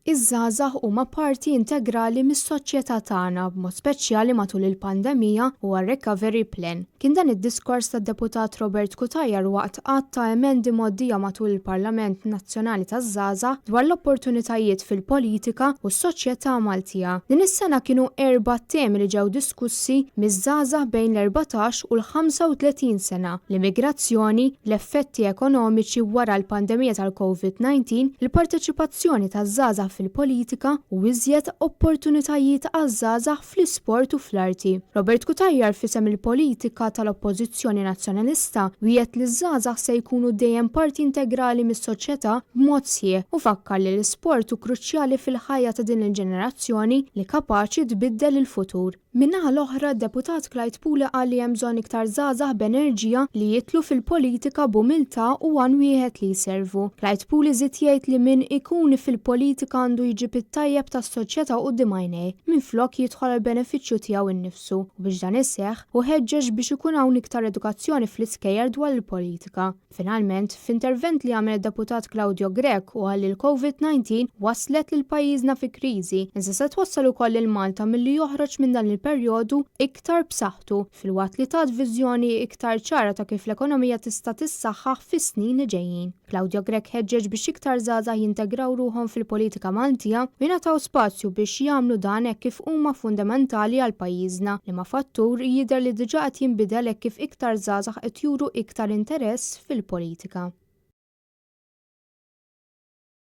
Iż-żgħażagħ huma parti integrali mis-soċjetà tagħna, b'mod speċjali matul il-pandemija u għar-recovery plan. Kien dan id-diskors tad-Deputat Robert Cutajar waqt għadd ta' emendi mgħoddija matul il-Parlament Nazzjonali taż-Żgħażagħ dwar l-opportunitajiet fil-politika u s-soċjetà Maltija. Din is-sena kienu erba' t-temi li ġew diskussi miż-żgħażagħ bejn l-14 u l-35 sena, l-immigrazzjoni, l-effetti ekonomiċi wara l-pandemija tal-Covid 19, il-parteċipazzjoni taż-żgħażagħ fil-politika u iżjed opportunitajiet għaż-żgħażagħ fl-isport u fl-arti. Robert Cutajar f'isem il-politika tal-Oppożizzjoni Nazzjonalista wiegħed li ż-żgħażagħ se jkunu dejjem parti integrali mis-soċjetà b'mod sħiħ u fakkar li l-isport hu kruċjali fil-ħajja ta' din il-ġenerazzjoni li kapaċi tbiddel il-futur. Min-naħa l-oħra, d-Deputat Clyde Puli qal li hemm bżonn iktar żgħażagħ b'enerġija li jidħlu fil-politika b'umiltà u għan wieħed li jservu. Clyde Puli żied jgħid li min ikun fil-politika għandu jġib it-tajjeb tas-soċjetà quddiem għajnejh, minflok jidħol għall-benefiċċju tiegħu nnifsu. U biex dan iseħħ, hu ħeġġeġ biex ikun hawn iktar edukazzjoni fl-iskejjel dwar il-politika. Finalment, f'intervent li għamel id-Deputat Claudio Grech hu qal li l-Covid 19 wasslet lil pajjiżna fi kriżi, iżda se twassal ukoll lil Malta milli joħroġ minn dan il-perjodu iktar b'saħħtu, filwaqt li tat viżjoni iktar ċara ta' kif l-ekonomija tista' tissaħħaħ fis-snin li ġejjin. Claudio Grech ħeġġeġ biex iktar żgħażagħ jintegraw ruħhom fil-politika Maltija u jingħataw spazju biex jagħmlu dan hekk kif huma fundamentali għal pajjiżna, liema fattur jidher li diġà qed jinbidel hekk kif iktar żgħażagħ qed juru iktar interess fil-politika.